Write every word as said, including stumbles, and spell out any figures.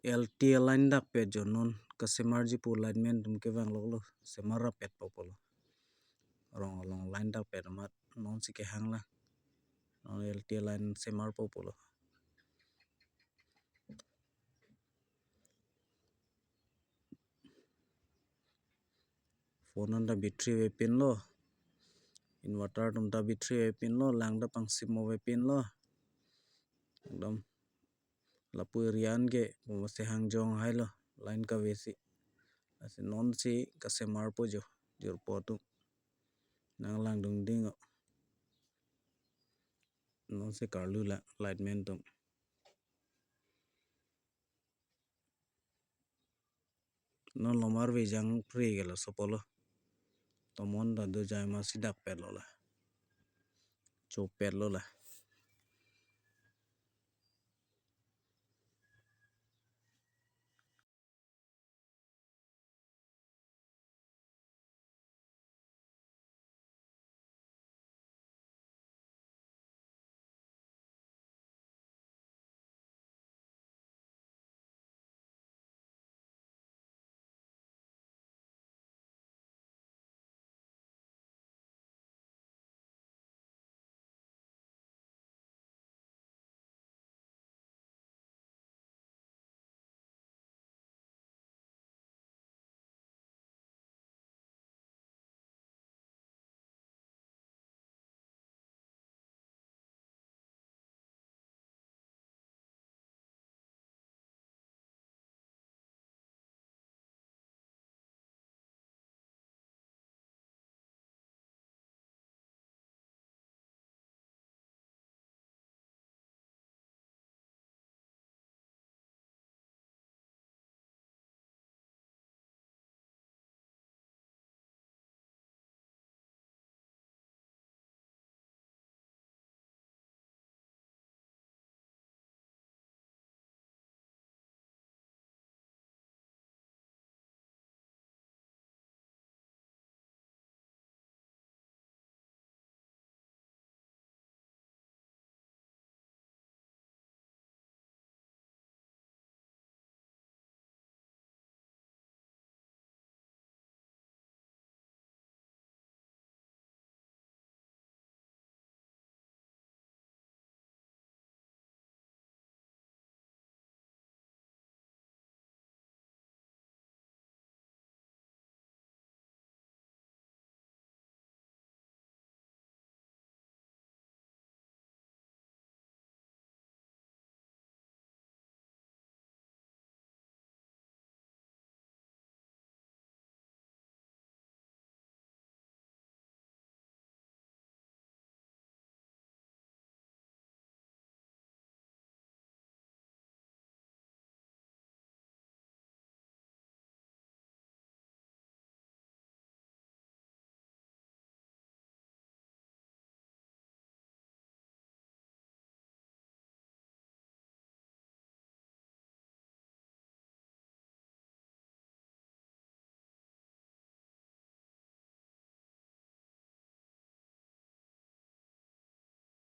L T A line dakpet jo non kasemarji pu lineman atum kevang loklo, semar rapet po pulo. Rong along line dakpet amat nonsi kehang la. Non L T A line semar po pulo. Phone anta battery avepinlo. Inverter atum ta battery avepinlo, lang ta pangsimo avepinlo. Ekdom lapu area an ke mo se hangjong hailo, line kavesi. Lasi nonsi kasemar po jo, jirpo atum. Nanglang dungding o. Nonsi karlu la, lineman atum. Non lomar vejang pre ke laso pulo. Tomon ta dojai masi dakpetlo la. Chopetlo la.